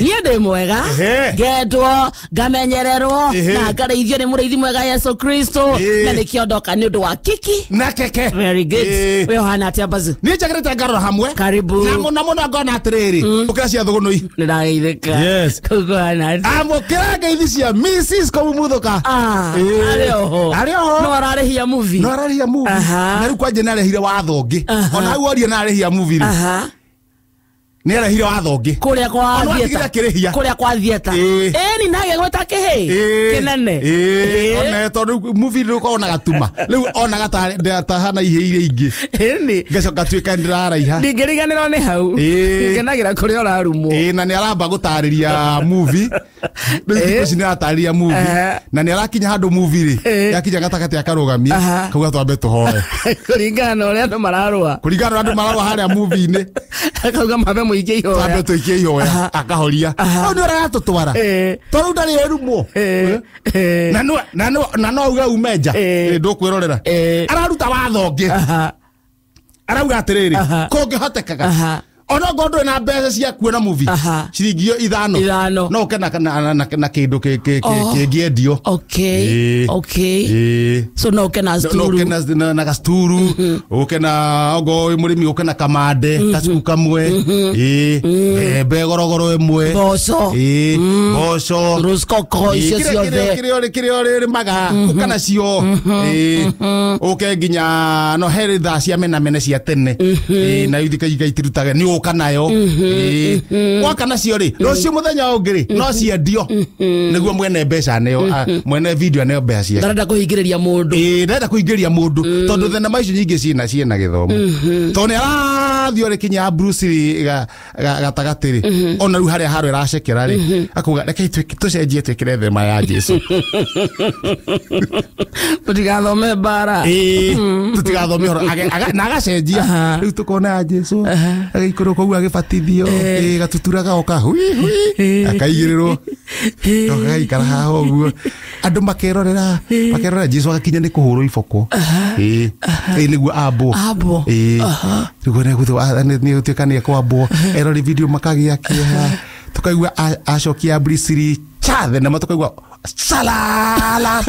Niĩ ndĩ mwega. Ehe. Ngendwo, ngamenyererwo Ehe. na ngarĩithio nĩ mũrĩithi mwega Yesu Kristo Ĩĩ. na nĩkĩo ndoka nĩ ũndũ wa kiki. Na keke. Very good. Ĩĩ. We ũhana atĩa Bazu? Niĩ njagĩrĩte ngarora hamwe. Karibu. Na mũno mũno ngona atĩrĩrĩ. Ũkĩra cia thũgũnũi. Nĩndagĩithĩka. Yes. Kũguana atĩa? Amũkĩra ngeithi cia Mrs. Kũmumuthũka. Ah, Ĩĩ. arĩ oho. Arĩ oho. No ararĩhia movie. No ararĩhia movie. Aha. Na rĩu kwanja nĩarehire watho ũngĩ. Aha. Ona hau oria nĩarĩhia movie rĩ. Aha. Nĩarehire watho ũngĩ. Kũrĩa kwa Ona watigire theatre. akĩrĩhia. Kũrĩa kwa theatre. Ĩĩ. Ĩni nage gwĩta kĩhĩ. Ĩĩ. Kĩnene. Ĩĩ. Ĩĩ. Ona tondũ movie rĩu ũkoragwo na gatuma. Rĩu onaga ta hana ihĩ iria ingĩ. Ĩni. Ngacoka tuĩka nĩndĩraraiha. Ndingĩriganĩrwo nĩ hau. Ĩĩ. Ngenagĩra kũrĩa ũrarumwo. Ĩĩ, na nĩ aramba gũtarĩria movie rĩu thikũ ici nĩ aratarĩria movie Aha. na nĩ arakinya handũ movie rĩ Ĩĩ. yakinya gatagatĩ akarũgamia Aha. kauga twambe tũhoe Kũringana na ũrĩa andũ mararũa. kũringana na andũ mararũa harĩa movie-inĩ Akauga mambe mũikie twambe ihoya. tũikie ihoya Aha. akahoria Aha. hau nĩ ũrĩa aratũtwara Ĩĩ. tondũ ndarĩ erumwo Ĩĩ. Ĩĩ. na no auge ume nja Ĩĩ. Ĩĩ, ndũkwĩrorera Ĩĩ. araruta watho ũngĩ Aha. arauga atĩrĩrĩ Aha. kũngĩhotekaga Aha. ona ngorwo ndũrĩ na mbeca cia kuona movie Aha. ciringi iyo ithano Ithano. no ũke na kĩndũ Oh. kĩngĩendio Okay. Ĩĩ. Okay. Ĩĩ. So no ũke na No sturu. ũke na gasturu ũke na ogo wĩ mũrĩmi ũke na kamande gacuku kamwe ĩĩ mbembe gorogoro ĩmwe Mboco. ĩĩ mboco Rosecoco icio Ĩĩ, ciothe. kĩrĩa ũrĩrĩmaga ũka nacio Ĩĩ. ũke nginya no he thaa cia menamene cia tene Ĩĩ, na ithika itirutaga nĩ ũka nayo Ĩĩ. Woka nacio rĩ rũciũ mũthenya ũngĩ rĩ no ciendio nĩguo mwene mbeca aneo mwene video aneo mbeca ciake. Ndarenda kũhingĩrĩria mũndũ. Ĩĩ, ndenda kũingĩria mũndũ tondũ thenema icio nyingĩ ciĩna gĩthomo tondũ nĩ arathiĩ ũrĩ kinya Bruce Lee gatagatĩ rĩ ona rĩu harĩa haro ĩracekera rĩ akauga reke tũcenjie twĩkĩre thema ya Jesu. Tũtigathome mbara. Ĩĩ, tũtigathome ũhoro na agacenjia Aha. rĩu tũkona ya Jesu agĩikũrũka ũguo agĩbatithio ĩĩ, gatutura gaoka hui hui akaigĩrĩrwo gagaikara haha ũguo andũ makerorera makerorera Jesu agakinya nĩ kũhũrwo iboko ĩĩ ĩĩ nĩguo ambwo. Ambwo. Ĩĩ nĩguo nĩgũtuĩka nĩ ekwambwo erori video makagĩa kĩeha tũkaigua acokia Bruce Lee cha thenema tũkaigua salala.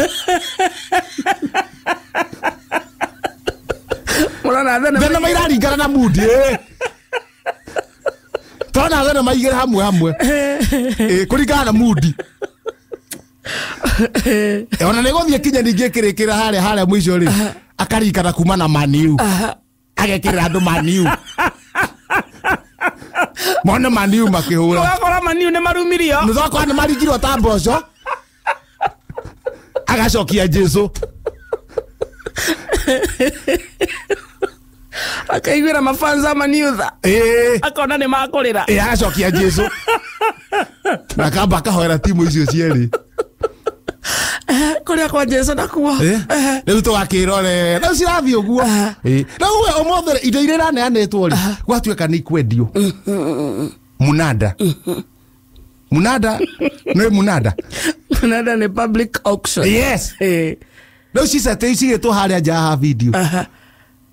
Mũrona thenema. Thenema iraringana na mood ĩĩ tona thenema igĩrĩ hamwe hamwe ĩĩ kũringana na mood. Ona nĩ gũthiĩ kinya ningĩ ĩkĩrĩkĩra harĩa harĩa mũico rĩ akarikana kuma na maniu agekĩrĩra andũ maniu mone maniu makĩhũra. Ũgakora maniu nĩ marumirio. Nĩtwakora nĩ maringirwo ta mboco agacokia Jesu. Akaiguĩra mafansa maniu tha. Ĩĩ. Akona nĩ makũrĩra. Ĩĩ, agacokia Jesu na akamba akahoera timu icio cierĩ. Kũrĩa kwa Jesu nakuo. Rĩu tũgakĩrore rĩu cirathiĩ ũguo. Ĩĩ. Rĩu we ũmũthĩ rĩ, indo iria iraneanĩtwo rĩ gwatuĩka nĩ ikwendio munanda munanda nĩ munanda. Mũnanda nĩ public auction. Yes. Ĩĩ. Rĩu cicete cigĩtwo harĩa nja ha video Aha.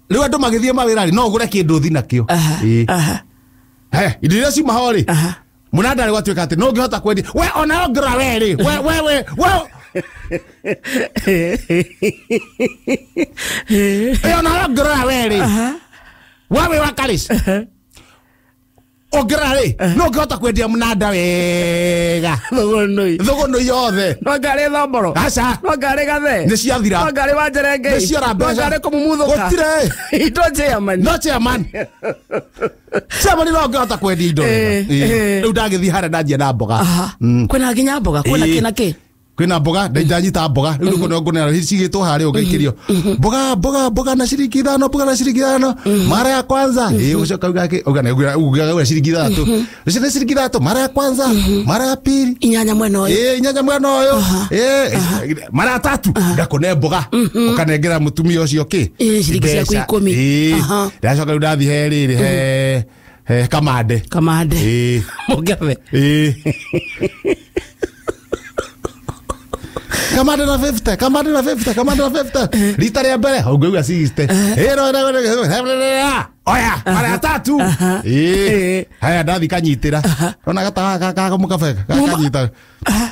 rĩu andũ magĩthiĩ mawĩra rĩ no ũgũre kĩndũ ũthi nakĩo. Aha. Ĩĩ. Aha. He, indo iria ciuma ho rĩ Aha. munanda rĩ gwatuĩka atĩ no ũngĩhota kwendia we ona ũngĩrora we rĩ we we we we ĩ ona ũngĩrora we rĩ Aha. we wĩ wa Karis ũngĩrora rĩ no ũngĩhota kwendia mũnanda wega. Thũgũnũi. Thũgũnũi yothe. No ngarĩ thomboro. Aca. No ngarĩ gathe. Nĩ ciathira. No ngarĩ wa Njerengei. Nĩ ciora No mbeca. ngarĩ kũmumuthũka. Gũtirĩ. Indo chairman. No chairman chairman no ũngĩhota kwendia indo wega. Ĩĩ, Ĩĩ. ĩĩ. Rĩu ndagĩthiĩ harĩa ndanjia na mboga. Aha. Kwĩna nginya mboga. Kwĩna Ĩĩ. kĩ na kĩ. Kwĩna mboga ndanyita mboga rĩu nĩkuo ngũneana cigĩtwo harĩa ũgaikĩrio mboga mboga mboga na ciringi ithano mboga na ciringi ithano mara ya kwanza ĩĩ ũcoka uga uga ciringi ithatũ ũcio nĩ ciringi ithatũ mara ya kwanza mara ya pili. Inyanya mwena ũyũ. Ĩĩ inyanya mwena ũyũ ĩĩ mara ya tatu ngakũne mboga ũkanengera mũtumia ũcio kĩ Ĩĩ, ciringi ciaku Mbeca. ikũmi. Ĩĩ. Aha. Ndacoka rĩu ndathiĩ he rĩrĩ he kamande. Kamande. Ĩĩ. Mũgethe. Ĩĩ. Kamande na 50 kamande na 50 kamande na 50 rita rĩa mbere ũngĩuga 60 Ĩĩ, no, no, no, no, no, no, no. Oya mara ya tatu. Haya ndathi kanyitira. Ona gata ka mukabe kanyita.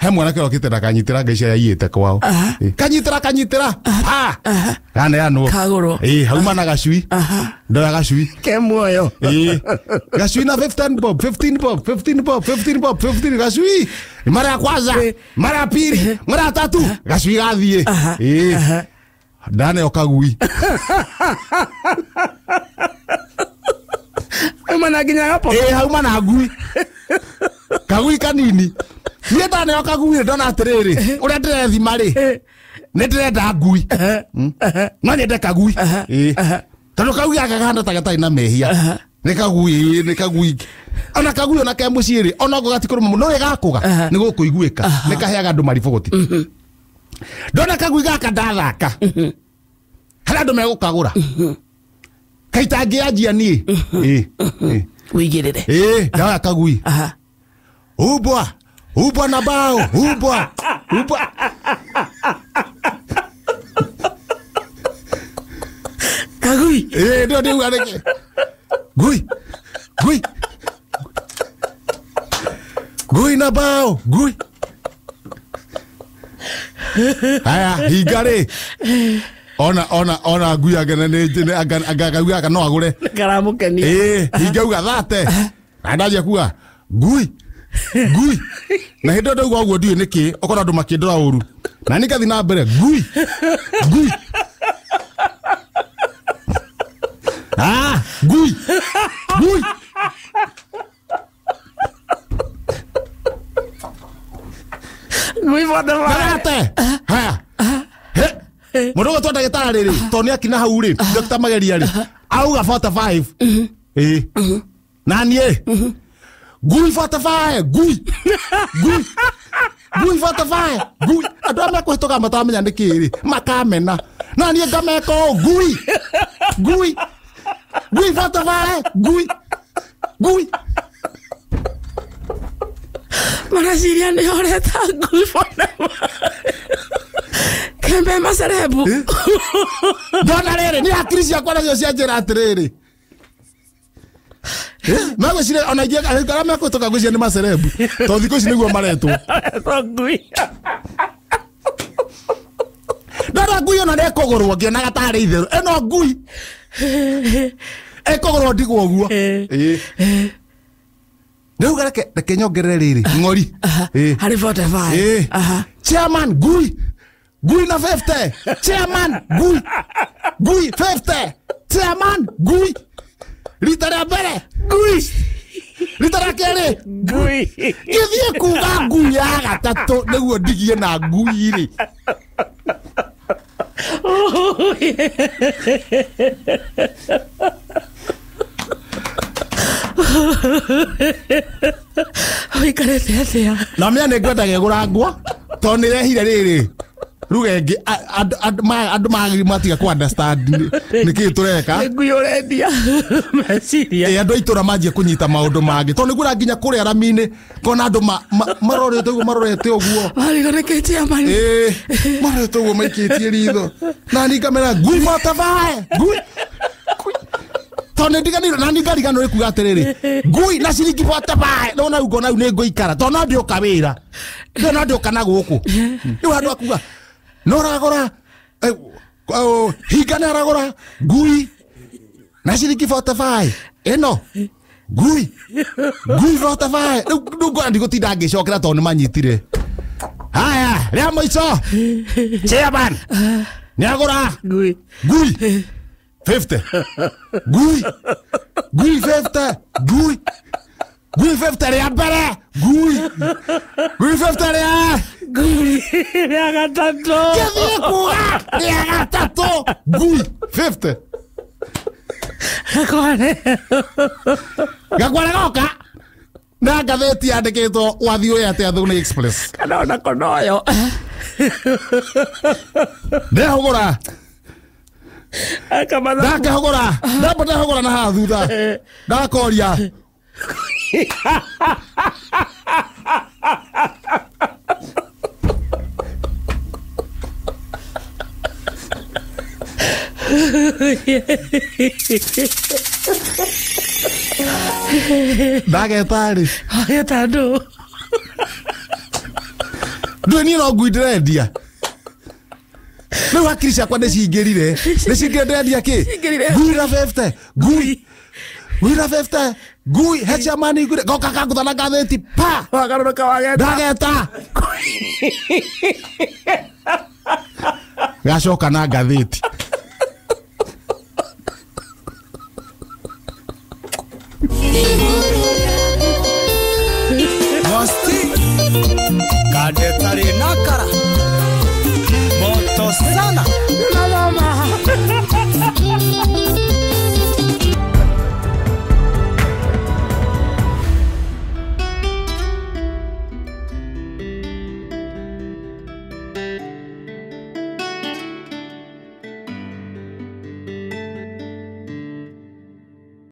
He mwanake okite na kanyitira ngai cia yaiyite kwao. Kanyitira kanyitira. Ha. Kaneanwo. Kagũrwo. Hauma na gacui. Ndoya gacui. Ke muoyo. Gacui na 15 bob, 15 bob, 15 bob, 15 bob, 15 gacui. Mara ya kwanza, mara ya pili, mara ya tatu. Gacui gathie. Ndaneo kagui. Hauma na nginya gapo. Hauma na ngui. Kagui kanini. Niĩ ndaneo kagui ndona atĩrĩrĩ, ũrĩa ndĩrethima rĩ, nĩ ndĩrenda ngui. No nyende kagui. Tondũ kagui gaka kahana ta gatarĩ na mehia. Nĩ kagui, nĩ kagui. Ona kagui ona ke mũciĩ rĩ, ona okorwo gatikũrũma mũno, no gakũga nĩ gũkũiguĩka. Nĩ kaheaga andũ maribũgũti. Ndona kagui gaka ndathaka. Harĩa andũ megũkagũra. Kaitangĩanjia niĩ. Wĩigĩrĩre. Ndaoya kagui. Ubwa. Ubwa na bao. Ubwa. Ubwa. Kagui. Ndio ndio areke. Gui. Gui. Gui na bao. Gui. Haya, hingare. Ona ona ona ngui angene nĩ anga ngui aka no agũre. Karamũkenia. Hingauga thate. Na ndanjia kuga ngui. Ngui. Na hĩndĩ ĩyo ndauga ũguo ndiũĩ nĩkĩ, okorwo andũ makĩndora ũru. Na niĩ ngathiĩ na mbere ngui. Ngui. Ngui. Ngui. Ngui bwana. Thate. Haya. Mũndũ ũgũtwo ndagĩtarĩ rĩ, tondũ nĩ akina hau rĩ, Dr. Mageria rĩ, auga 45. Na niĩ ngui 45, ngui. Ngui. Ngui 45, ngui. Andũ arĩa mekũhĩtũka mataramenya nĩ kĩĩ rĩ, makamena. Na niĩ ngameka ũũ, ngui. Ngui. Ngui 45, ngui. Ngui. Maraciria nĩ ũreta ngui 45. Kembe macerebu. Ndona rĩrĩ, nĩ hakiri ciakwa nacio cianjĩra atĩrĩrĩ. Magwĩciria ona ingĩ arĩa mekũhĩtũka ngwĩciria nĩ macerebu. Tondũ thikũ ici nĩguo maretwo. Ndona ngui ona nĩĩkũgũrwo ngĩonaga tarĩ itherũ. Ĩno ngui. Ĩkũgũrwo ndigwo ũguo. Ndauga reke nyongerere rĩrĩ ng'ori. Harĩ 45. Chairman ngui. Ngui na 50. Chairman ngui. Ngui 50. Chairman ngui. Rita rĩa mbere ngui. Rita rĩa kerĩ ngui. Ngĩthiĩ kuga ngui ya gatatũ nĩguo ndigie na ngui rĩ. Ũikarĩte atĩa? Na mĩa nĩ ngwendaga ĩgũrangwo tondũ nĩ ĩrehire rĩrĩ ruga ĩngĩ andũ matiga kũ understand nĩkĩĩ tũreka. Nĩ ngui ũrendia meciria. Andũ a itũra manjie kũnyita maũndũ mangĩ tondũ nĩguo nginya kũrĩa rami-inĩ ngona andũ marorete ũguo marorete ũguo. Marigwo nĩkĩĩ chairman? Marorete ũguo maikĩtie ritho. Na niĩ ngamera ngui motorbike ngui. Tondũ nĩ ndiganĩirwo na niĩ ngariganĩrwo nĩ kuga atĩrĩrĩ ngui na ciringi 45 no na ngona nĩ ngũikara tondũ no ndĩũka wĩra. Ndĩo no ndĩũka na gũkũ. Rĩu handũ akuga no ragora hinga nĩ aragũra ngui na ciringi 45 ĩno ngui ngui 45 rĩu ngona ndigũtinda ngĩcokera tondũ nĩ manyitire. Haya rĩa mũico chairman nĩ agũra ngui ngui 50 ngui ngui 50 ngui ngui 50 rĩa mbere ngui ngui 50 rĩa ngui rĩa gatatũ. Ngĩthiĩ kuga rĩa gatatũ ngui 50. Gakware. Gakware goka na ngathĩti yandĩkĩtwo wathiĩ ũyũ atĩa Thũng'wa Express. Kana ona konoyo. Ndehũgũra. Ndakehũgũra. Ndamba ndehũgũra na haha thutha. Ndakoria. Ndageta rĩ? Wageta ndũ? Ndũĩ niĩ no ngui ndĩrendia. Rĩu hakiri ciakwa nĩcingĩrire, nĩcingĩrire. Ndĩrendia kĩ? Cingĩrire. Ngui na 50 ngui, ngui na 50 ngui. He ciamani ngui goka kangũtha na ngathĩti pa. Wagarũrũka wageta. Ndageta gacoka na ngathĩti.